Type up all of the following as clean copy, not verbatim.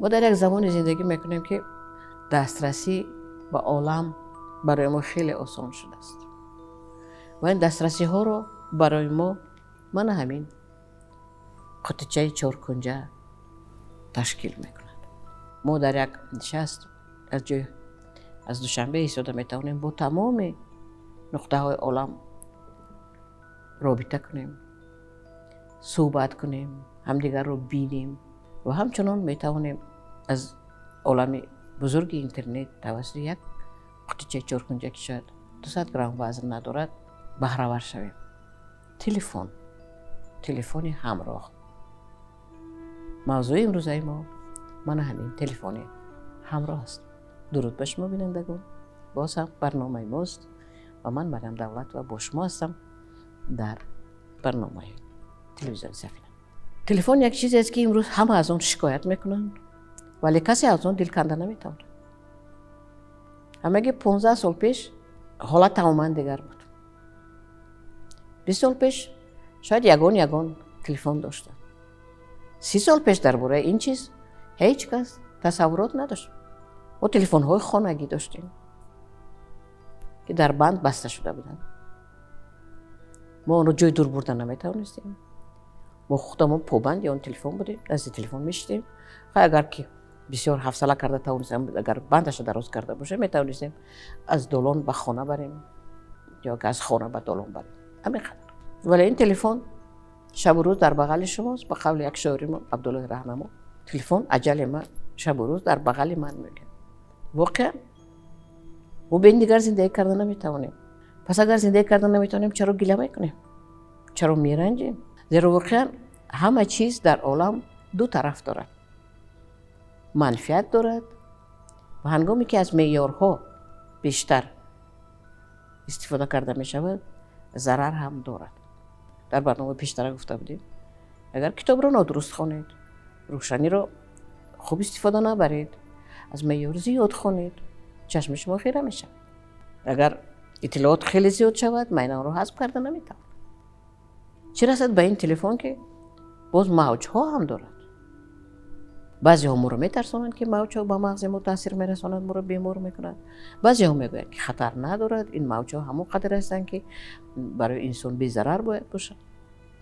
Мо дар як замоне зиндагӣ мекунем, ки дастрасӣ ба олам барои мо хеле осон шудааст ва ин дастрасиҳоро барои мо мана ҳамин қутичаи чоркунҷа ташкил мекунад. Мо дар як нишаст аз ҷой, аз Душанбе истода, метавонем бо тамоми нуқтаҳои олам робита кунем, суҳбат кунем, ҳамдигарро бинем ва ҳамчунон метавонем аз олами бузурги интернет тавассути як қутичаи чоркунҷа, ки шояд 200 грамм вазн надорад, баҳравар шавем. Телефон, телефони ҳамроҳ. Мавзӯи имрӯзаи мо мана ҳамин телефони ҳамроҳ аст. Дуруд ба шумо, бинандагон! Боз ҳам барномаи мост ва ман, Мариям Давлатова, бо шумо ҳастам дар барномаи телевизиони Сафина. Телефон як чизе аст, ки имрӯз ҳама аз он шикоят мекунанд, вале касе аз он дил канда наметавонад. Ҳамаги 15 сол пеш ҳолат тамоман дигар буд. 20 сол пеш шояд ягон ягон телефон доштанд. 30 сол пеш дар бораи ин чиз ҳеҷ кас тасаввурот надошт. Мо телефонҳои хонагӣ доштем, ки дар банд баста шуда буданд. Мо онро ҷои дур бурда наметавонистем. Мо худамон побанди он телефон будем, назди телефон мешидем. Хай, агар ки бисёр ҳавсала карда тавонистем, агар бандаша дароз карда бошем, метавонистем аз долон ба хона барем ё аз хона ба долон барем, ҳамин қадар. Вале ин телефон шабу рӯз дар бағали шумост. Ба қавли як шоири мо, Абдуллоҳи Раҳнамо, «Телефон аҷали ман, шабу рӯз дар бағали ман», мегӯяд. Воқеан, мо бе ин дигар зиндагӣ карда наметавонем. Пас агар зиндагӣ карда наметавонем, чаро гила мекунем, чаро меранҷем? Зеро воқеан ҳама чиз дар олам ду тараф дорад, манфиат дорад ва ҳангоме ки аз меъёрҳо бештар истифода карда мешавад, зарар ҳам дорад. Дар барномаи пештара гуфта будем, агар китобро нодуруст хонед, рӯшаниро хуб истифода набаред, аз меъёр зиёд хонед, чашми шумо хира мешавад. Агар иттилоот хеле зиёд шавад, майна онро ҳазм карда наметавонад. Чӣ расад ба ин телефон, ки боз мавҷҳо ҳам дорад. Баъзеҳо моро метарсонанд, ки мавҷҳо ба мағзи мо таъсир мерасонанд, моро бемор мекунанд. Баъзеҳо мегӯянд, ки хатар надорад, ин мавҷҳо ҳамон қадар ҳастанд, ки барои инсон безарар бояд бошад.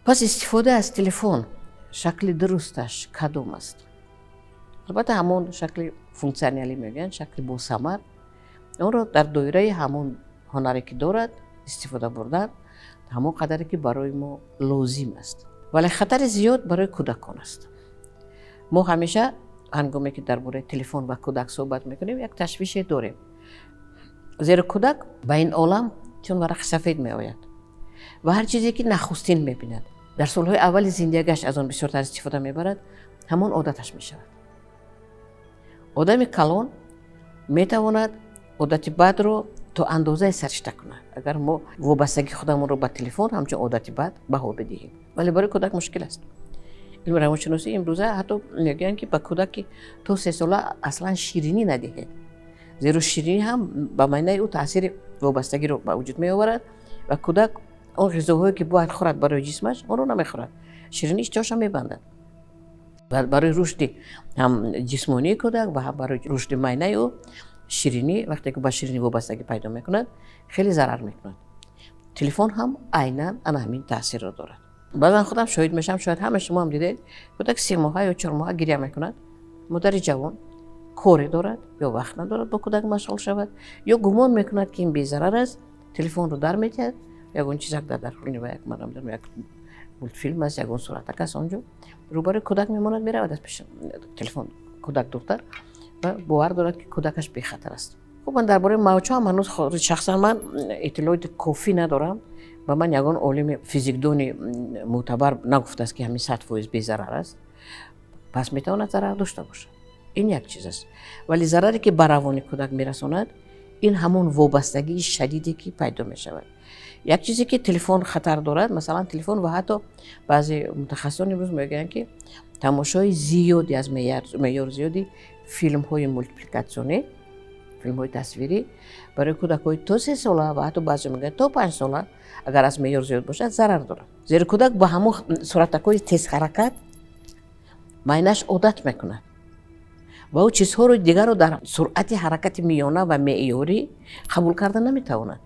Пас истифода аз телефон шакли дурусташ кадом аст? Албатта, ҳамон шакли функсионалӣ мегӯянд, шакли босамар, онро дар доираи ҳамон ҳунаре, ки дорад, истифода бурдан, ҳамон қадаре, ки барои мо лозим аст. Вале хатари зиёд барои кӯдакон аст. Мо ҳамеша, ҳангоме ки дар бораи телефон ва кӯдак суҳбат мекунем, як ташвише дорем, зеро кӯдак ба ин олам чун варақи сафед меояд ва ҳар чизе, ки нахустин мебинад, дар солҳои аввали зиндагиаш аз он бисёртар истифода мебарад, ҳамон одаташ мешавад. Одами калон метавонад одати бадро то андозае саришта кунад, агар мо вобастагии худамонро ба телефон ҳамчун одати бад баҳо бидиҳем, вале барои кӯдак мушкил аст. Илми равоншиносӣ имрӯза ҳатто мегӯянд, ки ба кӯдаки то 3 сола аслан ширинӣ надиҳед, зеро ширинӣ ҳам ба майнаи ӯ таъсири вобастагиро ба вуҷуд меоварад ва кӯдак он ғизоҳое, ки бояд хӯрад барои ҷисмаш, онро намехӯрад. Ширинӣ иштиҳоша мебандад. Барои рушди ҳам ҷисмонии кӯдак ва ҳам барои рушди майнаи ӯ ширинӣ, вақте ки ба ширинӣ вобастагӣ пайдо мекунад, хеле зарар мекунад. Телефон ҳам айнан ана ҳамин таъсирро дорад. Баъзан худам шоҳид мешавам, шояд ҳама шумо ҳам дидед, кӯдак 3 моҳа ё 4 моҳа гиря мекунад. Модари ҷавон коре дорад ё вақт надорад бо кӯдак машғул шавад, ё гумон мекунад, ки ин безарар аст, телефонро дар медиҳад, ягон чизак дар дархони ва як, ман намедонам, як мультфилм аст, ягон суратак аст, онҷо рӯбарои кӯдак мемонад, меравад аз пеши телефон кӯдак дуртар ва бовар дорад, ки кӯдакаш бехатар аст. Хуб, ман дар бораи мавҷҳо ҳам ҳанӯз шахсан ман иттилооти кофӣ надорам ва ман ягон олими физикдони мӯътабар нагуфтааст, ки ҳамин 100% безарар аст. Пас метавонад зарар дошта бошад, ин як чиз аст. Вале зараре, ки ба равони кӯдак мерасонад, ин ҳамон вобастагии шадиде, ки пайдо мешавад. Як чизе, ки телефон хатар дорад, масалан, телефон ва ҳатто баъзе мутахассисон имрӯз мегӯянд, ки тамошои зиёди, аз меъёр зиёди филмҳои мултипликатсионӣ, филмҳои тасвирӣ барои кӯдакҳои то 3 сола ва ҳатто баъзе мегӯянд то 5 сола, агар аз меъёр зиёд бошад, зарар дорад, зеро кӯдак ба ҳамон суратакҳои тезҳаракат майнаш одат мекунад. Ва ӯ чизҳоро дигарро дар суръати ҳаракати миёна ва меъёрӣ қабул карда наметавонад.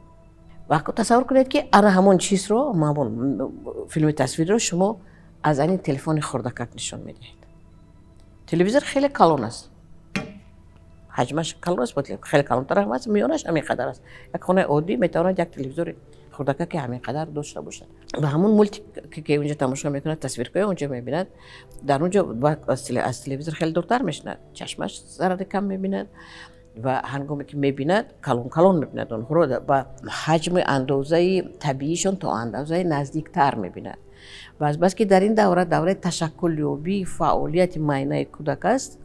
Ва тасаввур кунед, ки ана ҳамон чизро, ҳамон филми тасвириро шумо аз ани телефони хурдакак нишон медиҳед. Телевизор хеле калон аст, ҳаҷмаш калон аст, хеле калонтар аст, миёнаш ҳамин қадар аст. Як хонаи оддӣ метавонад як телевизори хурдакаки ҳамин қадар дошта бошад. Ва ҳамон мультик, ки унҷо тамошо мекунад, тасвирҳои онҷо мебинад, дар онҷо аз телевизор хеле дуртар мешинад, чашмаш зарари кам мебинад ва ҳангоме ки мебинад, калон калон мебинад, онҳоро ба ҳаҷми андозаи табиишон то андозаи наздиктар мебинад. Ва азбаски дар ин давра давраи ташаккулёбии фаъолияти майнаи кӯдак аст,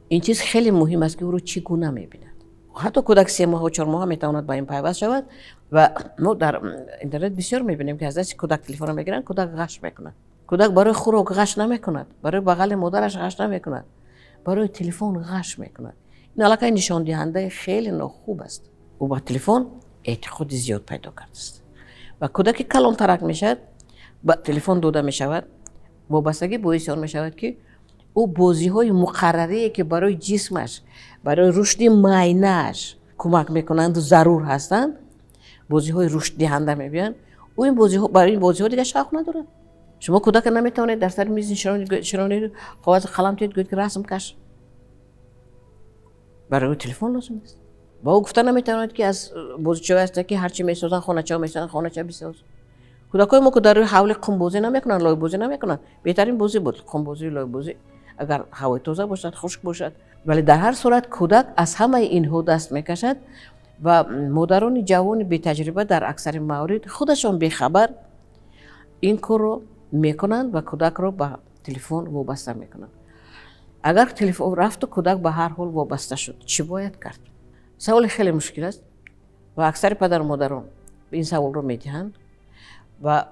ин чиз хеле муҳим аст, ки ӯро чӣ гуна мебинад. Ҳатто кӯдак 3 моҳу 4 моҳа метавонад ба ин пайваст шавад. Ва мо дар интернет бисёр мебинем, ки аз дасти кӯдак телефонро мегиранд, кӯдак ғаш мекунад. Кӯдак барои хӯрок ғаш намекунад, барои бағали модараш ғаш намекунад, барои телефон ғаш мекунад. Ин аллакай нишондиҳандаи хеле нохуб аст. Ӯ ба телефон эътиқоди зиёд пайдо кардааст. Ва кӯдаки калонтарак мешавад, ба телефон дода мешавад, вобастагӣ боиси он мешавад, ки ӯ бозиҳои муқаррарие, ки барои ҷисмаш, барои рушди майнааш кӯмак мекунанду зарур ҳастанд, бозиҳои рушддиҳанда мебиёянд, ӯ ин бозиҳо, барои ин бозиҳо дигар шавқ надорад. Шумо кӯдака наметавонед дар сари миз нишонед, коғази қалам тиҳед, гӯед, ки расм каш. Барои ӯ телефон лозим аст. Ба ӯ гуфта наметавонед, ки аз бозичаҳое ҳастанд, ки ҳарчи месозанд, хоначаҳо месозанд, хонача бисоз. Кӯдакҳои мо ки дар рӯи ҳавли қумбозӣ намекунанд, лойбозӣ намекунанд. Беҳтарин бозӣ буд қумбозӣ, лойбозӣ, агар ҳавои тоза бошад, хушк бошад. Вале дар ҳар сурат кӯдак аз ҳамаи инҳо даст мекашад. Ва модарони ҷавони бетаҷриба дар аксари маврид худашон бехабар ин корро мекунанд ва кӯдакро ба телефон вобаста мекунанд. Агар телефон рафту кӯдак ба ҳар ҳол вобаста шуд, чӣ бояд кард? Саволи хеле мушкил аст ва аксари падару модарон ин саволро медиҳанд. Ва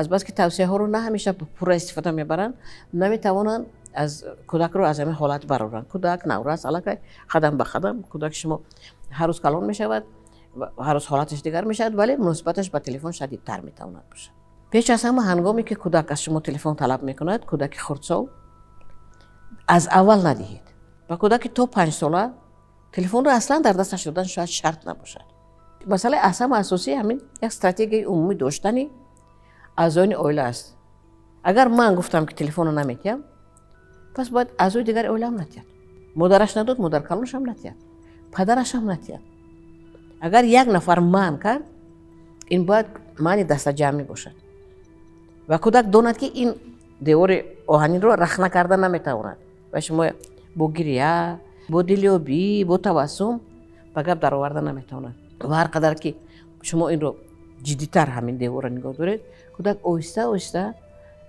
азбаски тавсияҳоро на ҳамеша пурра истифода мебаранд, наметавонанд аз кӯдакро аз ҳамин ҳолат бароранд. Кӯдак наврас аллакай қадам ба қадам, кӯдаки шумо ҳар рӯз калон мешавад, ҳар рӯз ҳолаташ дигар мешавад, вале муносибаташ ба телефон шадидтар метавонад бошад. Пеш аз ҳама, ҳангоме ки кӯдак аз шумо телефон талаб мекунад, кӯдаки хурдсол, аз аввал надиҳед. Ба кӯдаки то 5 сола телефонро аслан дар дасташ додан шояд шарт набошад. Масъалаи аз ҳама асосӣ ҳамин як стратегияи умумӣ доштани аъзоёни оила аст. Агар ман гуфтам, ки телефонро наметиҳам, пас бояд аъзои дигари оилаам натиҳад. Модараш надод, модаркалонашам натиҳад, падарашам натиҳад. Агар як нафар манъ кард, ин бояд маъни дастаҷамъӣ бошад ва кӯдак донад, ки ин девори оҳанинро рахна карда наметавонад ва шумо бо гирия, бо дилёбӣ, бо табассум ба гап дароварда наметавонад. Ва ҳар қадар ки шумо инро ҷиддитар, ҳамин деворро нигоҳ доред, кӯдак оҳиста оҳиста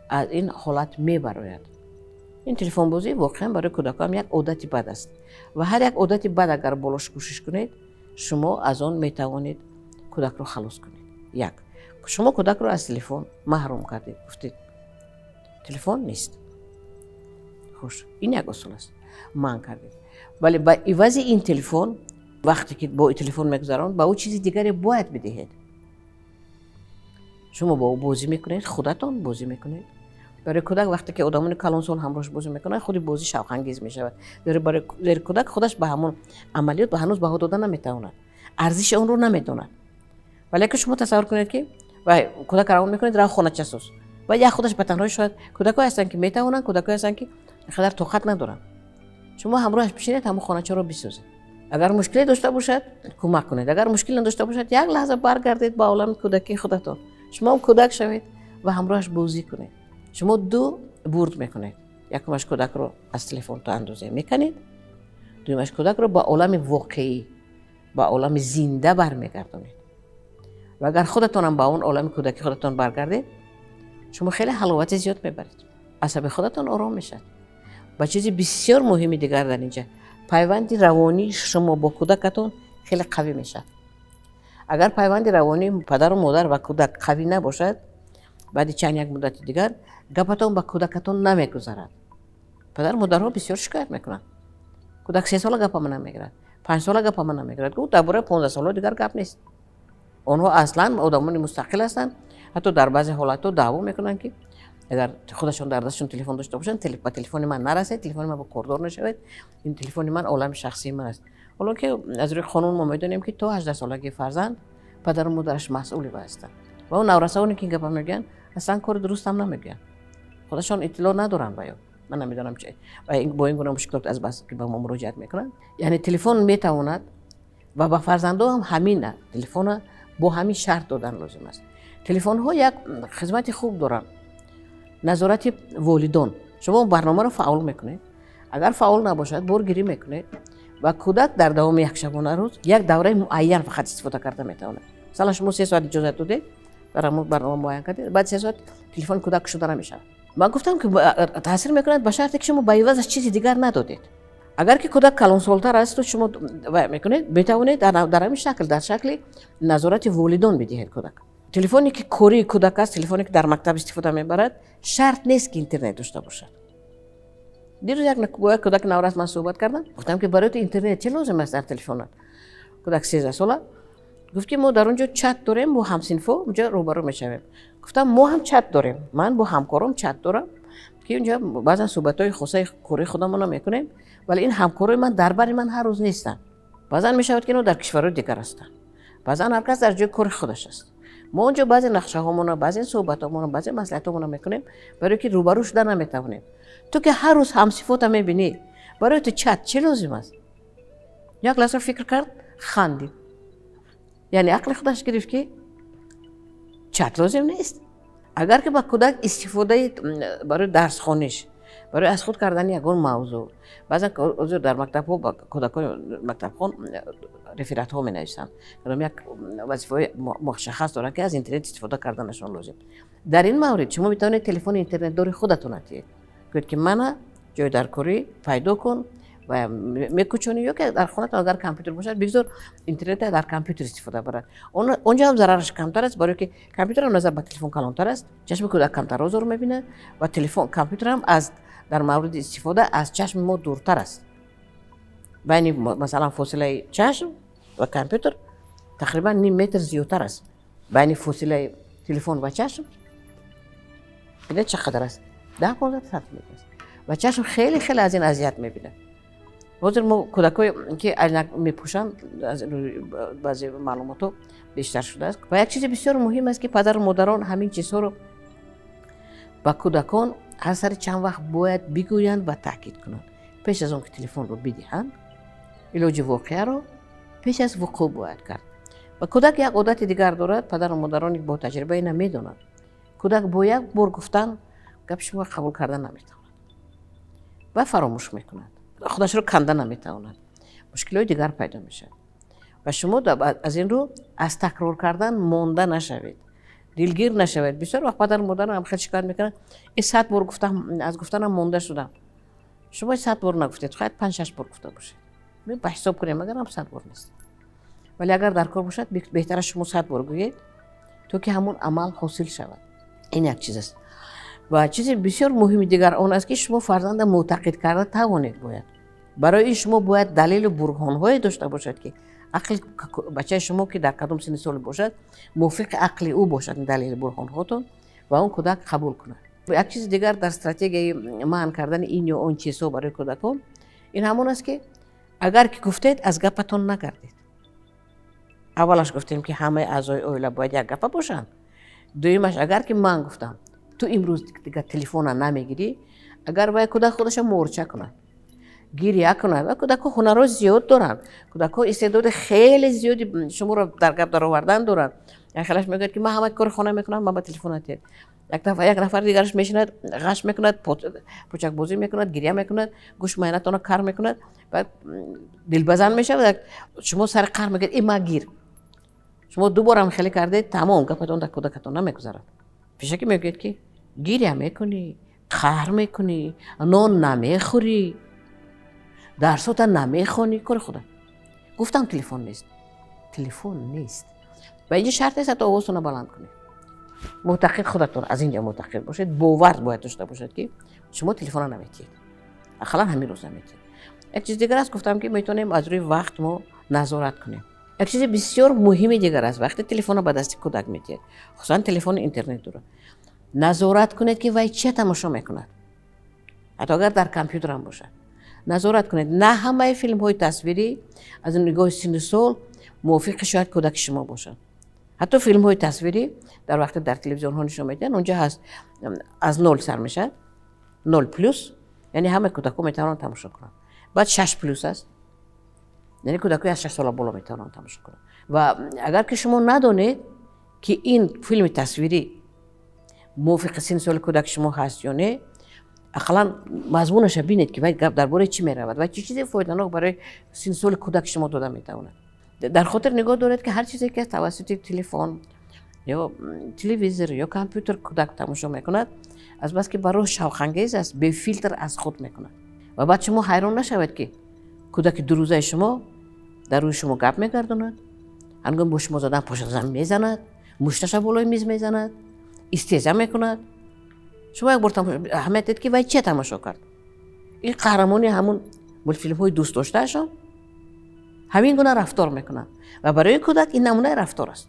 аз ин ҳолат мебарояд. Ин телефонбозӣ воқеан барои кӯдакҳоам як одати бад аст ва ҳар як одати бад, агар болош кӯшиш кунед, шумо аз он метавонед кӯдакро халос кунед. Як, шумо кӯдакро аз телефон маҳрум кардед, гуфтед, телефон нест. Хуш, ин як усул аст, манъ кардед, вале ба ивази ин телефон, вақте ки бо телефон мегузаронд, ба ӯ чизи дигаре бояд бидиҳед. Шумо бо ӯ бозӣ мекунед, худатон бозӣ мекунед. Барои кӯдак, вақте ки одамони калонсол ҳамроҳш бозӣ мекунанд, худи бозӣ шавқангез мешавад. Зеро кӯдак худаш ба ҳамон амалиёт ба ҳанӯз баҳо дода наметавонад, арзиши онро намедонад. Вале ки шумо тасаввур кунед, ки вай кӯдак равон мекунед, рав, хонача соз, ва як худаш ба танҳоӣ. Шояд кӯдакҳое ҳастанд, ки метавонанд, кӯдакҳое ҳастанд, ки қадар тоқат надоранд. Шумо ҳамроҳаш бишинед, ҳамон хоначаро бисозед. Агар мушкиле дошта бошад, кӯмак кунед. Агар мушкил надошта бошад, як лаҳза баргардед ба олами кӯдакии худатон, шумоам кӯдак шавед ва ҳамроҳаш бозӣ кунед. Шумо ду бурд мекунед: якумаш, кӯдакро аз телефон то андозе меканед, дуюмаш, кӯдакро ба олами воқеӣ, ба олами зинда бармегардонед. Ва агар худатонам ба он олами кӯдаки худатон баргардед, шумо хеле ҳаловати зиёд мебаред, асаби худатон ором мешавад. Ва чизи бисёр муҳими дигар дар инҷа, пайванди равонии шумо бо кӯдакатон хеле қавӣ мешавад. Агар пайванди равонии падару модар ва кӯдак қавӣ набошад, баъди чанд як муддати дигар гапатон ба кӯдакатон намегузарад. Падару модарҳо бисёр шикоят мекунанд: кӯдак 3 сола гапама намегирад, 5 сола гапама намегирад. Гу дар бораи 15 сола дигар гап нест. Онҳо аслан одамони мустақил ҳастанд, ҳатто дар баъзе ҳолатҳо даъво мекунанд, ки Агар худашон дар дастшон телефон дошта бошанд, ба телефони ман нарасед, телефони ман ба кордор нашавед, ин телефони ман олами шахсии ман аст. Ҳоло ки аз рӯи қонун мо медонем, ки то 18-солагии фарзанд падару модараш масъули вай ҳастанд. Ва он наврасоне, ки ин гапа мегӯянд, аслан кори дурустам намегӯянд, худашон иттилоъ надоранд. Ва ё ман намедонам, чи бо ин гуна мушкилот аз бас ки ба мо муроҷиат мекунанд. Яъне телефон метавонад ва ба фарзандо ҳам ҳамина телефона бо ҳамин шарт додан лозим аст. Телефонҳо як хизмати хуб доранд: назорати волидон. Шумо барномаро фаъол мекунед, агар фаъол набошад, боргирӣ мекунед ва кӯдак дар давоми як шабона рӯз як давраи муайян фақат истифода карда метавонад. Масалан, шумо 3 соат иҷозат додед, дар ҳамон барнома муайян кардед, баъди 3 соат телефони кӯдак кушода намешавад. Ман гуфтам, ки таъсир мекунад, ба шарте ки шумо ба ивазаш чизи дигар надодед. Агар ки кӯдак калонсолтар асту шумо мекунед, метавонед дар ҳамин шакл, дар шакли назорати волидон бидиҳед кӯдак. Телефоне, ки кории кӯдак аст, телефоне, ки дар мактаб истифода мебарад, шарт нест, ки интернет дошта бошад. Дирӯз бо як кӯдаки наврас ман суҳбат кардам. Гуфтам, ки барои ту интернет чӣ лозим аст дар телефонат? Кӯдак 13 сола гуфт, ки мо дар он ҷо чат дорем бо ҳамсинфо, онҷо рӯбарӯ мешавем. Гуфтам, мо ҳам чат дорем, ман бо ҳамкором чат дорам, ки унҷо баъзан суҳбатҳои хосаи кории худамонро мекунем, вале ин ҳамкорои ман дар бари ман ҳар рӯз нестанд. Баъзан мешавад, ки ино дар кишварҳои дигар ҳастанд, баъзан ҳар кас дар ҷои кори худаш аст. Мо онҷо баъзе нақшаҳомона, баъзе суҳбатҳомона, баъзе маслиҳатҳомона мекунем, барое ки рӯбарӯ шуда наметавонем. Ту ки ҳар рӯз ҳамсифота мебинӣ, барои ту чат чӣ лозим аст? Як лаҳза фикр кард, хандид, яъне ақли худаш гирифт, ки чат лозим нест. Агар ки ба кӯдак истифодаи барои дарсхониш, барои аз худ кардани ягон мавзӯъ, баъзан ҳозир дар мактабҳо кӯдакои мактабхон рефератҳо менависанд, кадом як вазифаҳои мушаххас доранд, ки аз интернет истифода карданашон лозим, дар ин маврид шумо метавонед телефони интернетдори худатона диҳед, гӯед, ки мана ҷои даркорӣ пайдо кун ва мекӯчонӣ, ё ки дар хонатон агар компютер бошад, бигзор интернета дар компютер истифода барад. Онҷо ҳам зарараш камтар аст, барое ки компютерам назар ба телефон калонтар аст, чашми кӯдак камтар озор мебинад ва телефон, компютерам аз дар мавриди истифода аз чашми мо дуртар аст. Байни, масалан, фосилаи чашм ва компютер тақрибан ним метр зиёдтар аст. Байни фосилаи телефон ва чашм бинед, чӣ қадар аст: 10-15 сантиметр аст ва чашм хеле хеле аз ин азият мебинад. Ҳозир мо кӯдакое, ки айнак мепӯшанд, аз баъзе маълумотҳо бештар шудааст. Ва як чизи бисёр муҳим аст, ки падару модарон ҳамин чизҳоро ба кӯдакон ҳар сари чанд вақт бояд бигӯянд ва таъкид кунанд. Пеш аз он ки телефонро бидиҳанд, илоҷи воқеаро пеш аз вуқӯъ бояд кард. Ва кӯдак як одати дигар дорад, падару модарони бо таҷриба ина медонанд: кӯдак бо як бор гуфтан гапи шумо қабул карда наметавонад ва фаромӯш мекунад, худашро канда наметавонад, мушкилиҳои дигар пайдо мешавад. Ва шумо аз ин рӯ аз такрор кардан монда нашавед, дилгир нашавед. Бисёр вақт падару модарам хеле шикоят мекунанд: «Э, 100 бор гуфтам, аз гуфтанам монда шудам». Шумо 100 бор нагуфтед, шояд панҷ шаш бор гуфта бошед. Ба ҳисоб кунем, агарам 100 бор нест, вале агар дар кор бошад, беҳтар аст шумо 100 бор гӯед, то ки ҳамон амал ҳосил шавад. Ин як чиз аст. Ва чизи бисёр муҳими дигар он аст, ки шумо фарзанда мӯътақид карда тавонед бояд. Барои ин шумо бояд далелу бурҳонҳое дошта бошад, ки ақли бачаи шумо, ки дар кадом синни соли бошад, мувофиқи ақли ӯ бошад далели бурҳонҳотон ва он кӯдак қабул кунад. Як чизи дигар дар стратегияи манъ кардани ин ё он чизҳо барои кӯдакон ин ҳамон аст, ки агар ки гуфтед, аз гапатон нагардед. Аввалаш гуфтем, ки ҳамаи аъзои оила бояд як гапа бошанд. Дуюмаш, агар ки ман гуфтам, ту имрӯз дигар телефона намегирӣ, агар вай кӯдак худаша морча кунад, гиря кунад, ва кӯдакҳо ҳунарҳои зиёд доранд, кӯдакҳо истеъдоди хеле зиёди шуморо дар гап даровардан доранд. Як хелаш мегӯяд, ки ман ҳама кори хона мекунам, ман ба телефона тед. Як нафар дигараш мешинад, ғаш мекунад, пучакбозӣ мекунад, гиря мекунад, гӯш майнатона кар мекунад, баъд дилбазан мешавад. Шумо сари қаҳр мегӯяд: «Э, ма гир». Шумо ду борам хеле кардед, тамом, гапатон дар кӯдакатон намегузарад. Пешакӣ мегӯяд, ки гиря мекунӣ, қаҳр мекунӣ, нон намехӯрӣ, дарсота намехонӣ, кори худа. Гуфтам, телефон нест, телефон нест. Ва инҷа шарт нест ҳатто овозтона баланд кунед. Мӯътақид худатон аз инҷа мӯътақид бошед, бовар бояд дошта бошед, ки шумо телефона наметиҳед, ақаллан ҳамин рӯз наметиҳед. Як чиз дигар аст, гуфтам, ки метавонем аз рӯи вақт мо назорат кунем. Як чизи бисёр муҳими дигар аст: вақте телефонро ба дасти кӯдак медиҳед, хусусан телефони интернет дорад. Назорат кунед, ки вай чия тамошо мекунад, ҳатто агар дар компютерам бошад, назорат кунед. На ҳамаи филмҳои тасвирӣ аз нигоҳи синну сол мувофиқи шояд кӯдаки шумо бошад. Ҳатто филмҳои тасвирӣ дар вақте дар телевизионҳо нишон медиҳанд, онҷа ҳаст, аз 0 сар мешавад, 0+, яъне ҳамаи кӯдакҳо метавонанд тамошо кунанд. Баъд 6+ аст, яъне кӯдакҳои аз 6 сола боло метавонанд тамошо кунанд. Ва агар ки шумо надонед, ки ин филми тасвирӣ мувофиқи синни соли кӯдаки шумо ҳаст ё не, ақаллан мазмунаша бинед, ки вай гап дар бораи чӣ меравад ва чӣ чизе фоиданок барои синни соли кӯдаки шумо дода метавонад. Дар хотир нигоҳ доред, ки ҳар чизе ки тавассути телефон ё телевизор ё компютер кӯдак тамошо мекунад, азбаски барои шавқангез аст, бефилтр аз худ мекунад. Ва баъд шумо ҳайрон нашавед, ки кӯдаки 2 рӯзаи шумо дар рӯи шумо гап мегардонад, ҳангоми бо шумо задан поша замин мезанад, мушташа болои миз мезанад, истеза мекунад. Шумо як бор аҳамият дед, ки вай чия тамошо кард. Ин қаҳрамони ҳамун мултфилмҳои дӯстдоштаашон ҳамин гуна рафтор мекунад ва барои кӯдак ин намунаи рафтор аст.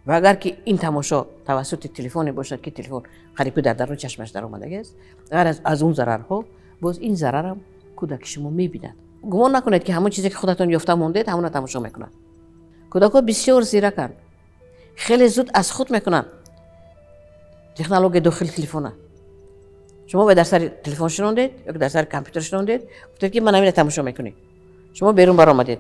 Ва агар ки ин тамошо тавассути телефоне бошад, ки телефон қариб ки дар даруни чашмаш даромадагиаст, ғайр аз он зарарҳо, боз ин зарарам кӯдаки шумо мебинад. Гумон накунед, ки ҳамон чизе, ки худатон ёфта мондед, ҳамона тамошо мекунад. Кӯдакҳо бисёр зираканд, хеле зуд аз худ мекунанд технологияи дохили телефона. Шумо вай дар сари телефон шинондед ё дар сари компютер шинондед, гуфтед, ки ман ҳамина тамошо мекунӣ. Шумо берун баромадед,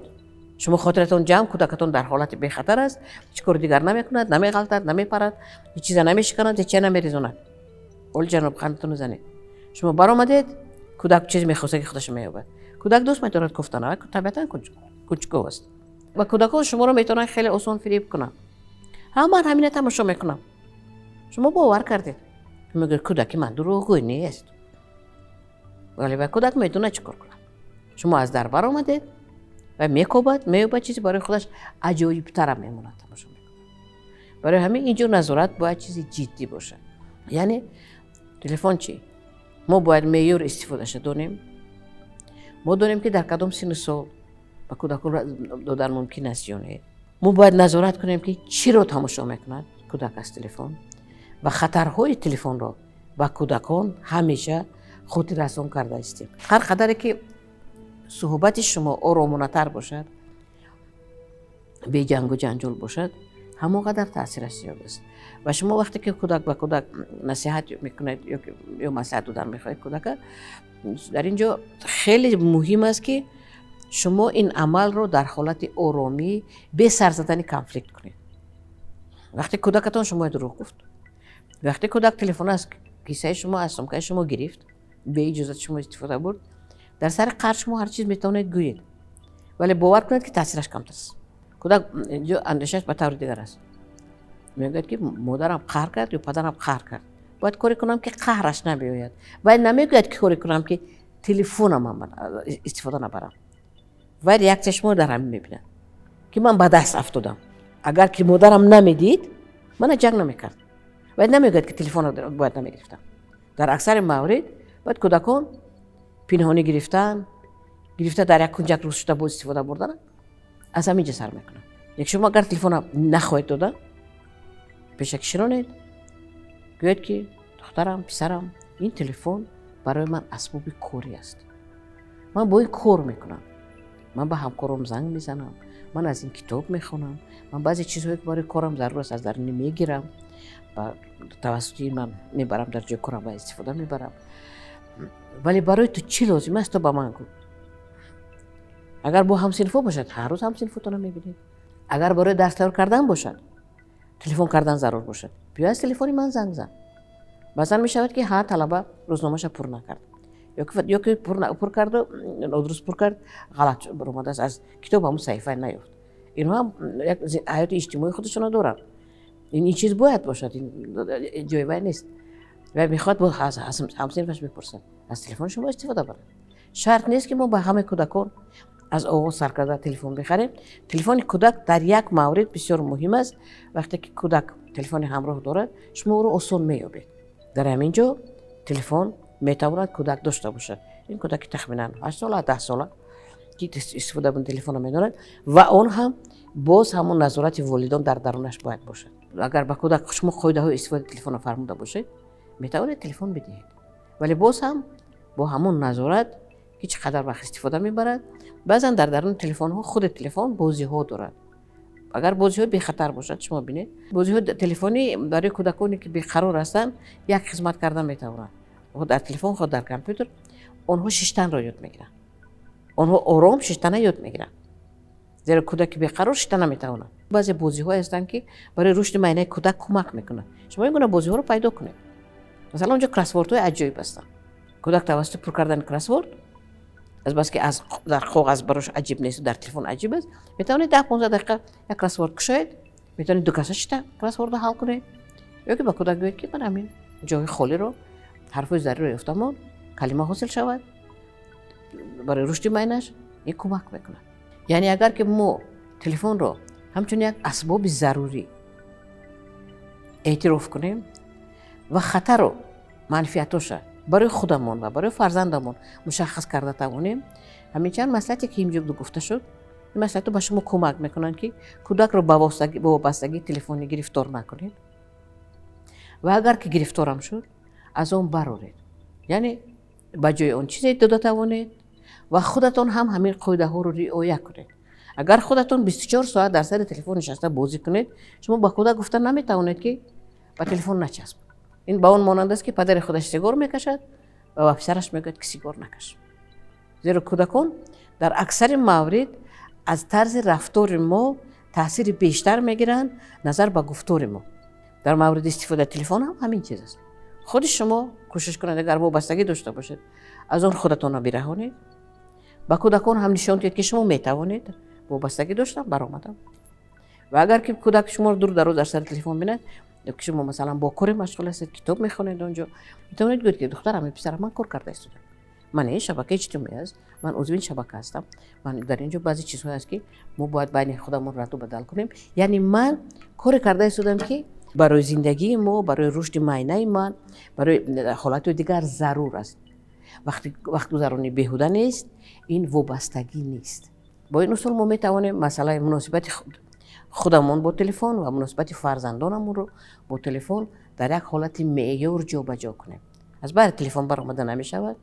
шумо хотиратон ҷамъ, кӯдакатон дар ҳолати бехатар аст, ҳеҷ кори дигар намекунад, намеғалтад, намепарад, ҳеҷ чиза намешиканад, ҳеҷ чия намерезонад. Оли ҷаноб, қандатонро занед. Шумо баромадед, кӯдак чизе мехоста, ки худаша меёбад. Кӯдак дӯст медорад кофтана, табиатан кунҷков аст ва кӯдакҳо шуморо метавонанд хеле осон фиреб кунанд. Ҳа, ман ҳамина тамошо мекунам. Шумо бовар кардед, мегӯяд, кӯдаки ман дурӯғгӯй нест, вале вай кӯдак медонад, чӣ кор кунад. Шумо аз дар баромадед ва мекобад, меёбад, чизе барои худаш аҷоибтарам мемонад, тамошо мекунад. Барои ҳамин инҷо назорат бояд чизи ҷиддӣ бошад. Яъне телефон чӣ? Мо бояд меъёр истифодаша донем. Мо донем, ки дар кадом синну сол ба кӯдакон додан мумкин аст ё не. Мо бояд назорат кунем, ки чиро тамошо мекунад кӯдак аз телефон, ва хатарҳои телефонро ба кӯдакон ҳамеша хотиррасон карда истем. Ҳар қадаре ки суҳбати шумо оромонатар бошад, беҷангу ҷанҷол бошад, ҳамон қадар таъсираш зиёд аст. Ва шумо вақте ки кӯдак ба кӯдак насиҳат мекунед ё маслиҳат додан мехоҳед кӯдака, дар ин ҷо хеле муҳим аст, ки шумо ин амалро дар ҳолати оромӣ, бе сар задани конфликт кунед. Вақте кӯдакатон шумо дурӯғ гуфт, вақте кӯдак телефон аз кисаи шумо, аз сумкаи шумо гирифт, беиҷозати шумо истифода бурд, дар сари қаҳр шумо ҳар чиз метавонед гӯед, вале бовар кунед, ки таъсираш камтар аст. Кӯдак инҷо андешааш ба таври дигар аст, мегӯяд, ки модарам қаҳр кард ё падарам қаҳр кард, бояд коре кунам, ки қаҳраш набиёяд. Вай намегӯяд, ки коре кунам, ки телефонам истифода набарам. Вай реаксияи шумо дар ҳамин мебинад, ки ман ба даст афтодам, агар ки модарам намедид, мана ҷанг намекард. Вай намегӯяд, ки телефонро бояд намегирифтам. Дар аксари маврид бояд кӯдакон пинҳонӣ гирифтан, гирифта, дар як кунҷак рӯз шуда боз истифода бурдан, аз ҳамин ҷа сар мекунад. Як шумо агар телефона нахоҳед дода, пешакӣ шинонед, гӯяд, ки духтарам, писарам, ин телефон барои ман асбоби корӣ аст, ман бо ин кор мекунам, ман ба ҳамкором занг мезанам, ман аз ин китоб мехонам, ман баъзе чизҳое, ки барои корам зарур аст, аз даруни мегирам ва тавассути ин ман мебарам дар ҷои корам ва истифода мебарам. Вале барои ту чӣ лозим аст, то ба ман гӯ. Агар бо ҳамсинфо бошад, ҳар рӯз ҳамсинфотона мебинед. Агар барои дарс тайёр кардан бошад, телефон кардан зарур бошад, биё, аз телефони ман занг зан. Баъзан мешавад, ки ҳа, талаба рӯзномаша пур накард ё ки пур карду нодуруст пур кард, ғалат баромадааст, аз китоб ҳамун саҳифа наёфт. Инҳо ҳам як ҳаёти иҷтимоии худашонро доранд. Ин чиз бояд бошад, ҷои вай нест. Вай мехоҳад бо ҳамсинфаш бипурсад, аз телефони шумо истифода барад. Шарт нест, ки мо ба ҳамаи кӯдакон аз оғоз сар карда телефон бихарем. Телефони кӯдак дар як маврид бисёр муҳим аст: вақте ки кӯдак телефони ҳамроҳ дорад, шумо ӯро осон меёбед. Дар ҳамин ҷо телефон метавонад кӯдак дошта бошад. Ин кӯдаки тахминан 8 сола, 10 сола, ки истифода бурдани телефонро медонад, ва он ҳам боз ҳамон назорати волидон дар дарунаш бояд бошад. Агар ба кӯдак шумо қоидаҳои истифодаи телефонро фармуда бошед. Метавонед телефон бидиҳед, вале боз ҳам бо ҳамон назорат, ки чӣ қадар вақт истифода мебарад. Баъзан дар даруни телефонҳо худи телефон бозиҳо дорад. Агар бозиҳо бехатар бошад, шумо бинед, бозиҳои телефонӣ барои кӯдаконе, ки беқарор ҳастанд, як хизмат карда метавонанд. Хоҳ дар телефон, хоҳ дар компютер онҳо шиштанро ёд мегиранд, онҳо ором шиштана ёд мегиранд, зеро кӯдаки беқарор шишта наметавонад. Баъзе бозиҳое ҳастанд, ки барои рушди майнаи кӯдак кӯмак мекунанд. Шумо ин гуна бозиҳоро пайдо кунед. Масалан, онҷо кроссвордҳои аҷоиб ҳастанд. Кӯдак тавассути пур кардани кроссворд, азбаски аз дар коғаз барош аҷиб нест, дар телефон аҷиб аст, метавонед 10-15 дақиқа як кроссворд кушоед, метавонед ду каса шита кроссвордро ҳал кунед ё ки ба кӯдак гӯед, ки ман ҳамин ҷои холиро, ҳарфҳои заруриро ёфтамон, калима ҳосил шавад. Барои рушди майнаш ин кӯмак мекунад. Яъне агар ки мо телефонро ҳамчун як асбоби зарурӣ эътироф кунем ва хатару манфиатоша барои худамон ва барои фарзандамон мушаххас карда тавонем, ҳамин чанд маслиҳате, ки инҷо гуфта шуд, ин маслиҳатҳо ба шумо кӯмак мекунанд, ки кӯдакро ба вобастагии телефонӣ гирифтор накунед ва агар ки гирифторам шуд, аз он бароред, яъне ба ҷои он чизе дода тавонед ва худатон ҳам ҳамин қоидаҳоро риоя кунед. Агар худатон 24 соат дар сари телефон нишаста бозӣ кунед, шумо ба кӯдак гуфта наметавонед, ки ба телефон начасп. Ин ба он монанд аст, ки падари худаш сигор мекашад ва ба писараш мегӯяд, ки сигор накаш. Зеро кӯдакон дар аксари маврид аз тарзи рафтори мо таъсири бештар мегиранд назар ба гуфтори мо. Дар мавриди истифодаи телефон ҳам ҳамин чиз аст. Худи шумо кӯшиш кунед, агар вобастагӣ дошта бошед, аз он худатонро бираҳонед, ба кӯдакон ҳам нишон диҳед, ки шумо метавонед вобастагӣ доштам, баромадам. Ва агар ки кӯдак шуморо дур дароз дар сари телефон бинад ё ки шумо, масалан, бо коре машғул ҳастед, китоб мехонед, онҷо метавонед гӯед, ки духтарам, писарам, ман кор карда истодам, ман ин шабакаи иҷтимоӣ аст, ман узви ин шабака ҳастам, ман дар ин ҷо баъзе чизҳое аст, ки мо бояд байни худамон раду бадал кунем, яъне ман коре карда истодам, ки барои зиндагии мо, барои рушди майнаи ман, барои ҳолатҳои дигар зарур аст. Вақтгузаронӣ беҳуда нест, ин вобастагӣ нест. Бо ин усул мо метавонем масъалаи муносибати худамон бо телефон ва муносибати фарзандонамонро бо телефон дар як ҳолати меъёр ҷобаҷо кунем. Аз баҳри телефон баромада намешавад,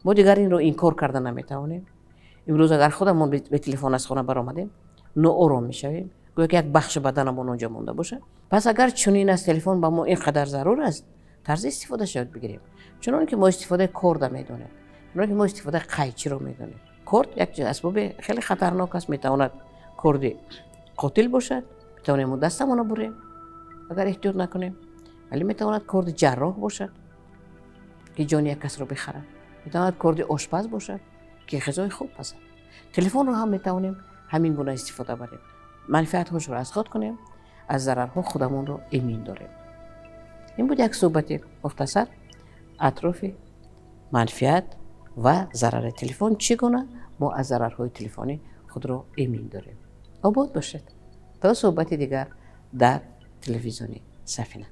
мо дигар инро инкор карда наметавонем. Имрӯз агар худамон бе телефон аз хона баромадем, ноором мешавем, гӯё ки як бахши баданамон онҷо монда бошад. Пас агар чунин аст, телефон ба мо ин қадар зарур аст, тарзи истифодаша ёд бигирем, чуноне ки мо истифодаи корда медонем, чуноне ки мо истифодаи қайчиро медонем. Корд як асбоби хеле хатарнок аст, метавонад корди қотил бошад, метавонем мо дастамонро бурем, агар эҳтиёт накунем, вале метавонад корди ҷарроҳ бошад, ки ҷони як касро бихарад, метавонад корди ошпаз бошад, ки ғизои хуб пазад. Телефонро ҳам метавонем ҳамин гуна истифода барем, манфиатҳошро аз худ кунем, аз зарарҳо худамонро эмин дорем. Ин буд як суҳбати мухтасар атрофи манфиат ва зарари телефон, чӣ гуна мо аз зарарҳои телефонӣ худро эмин дорем. Обод бошед то суҳбати дигар дар телевизиони Сафина.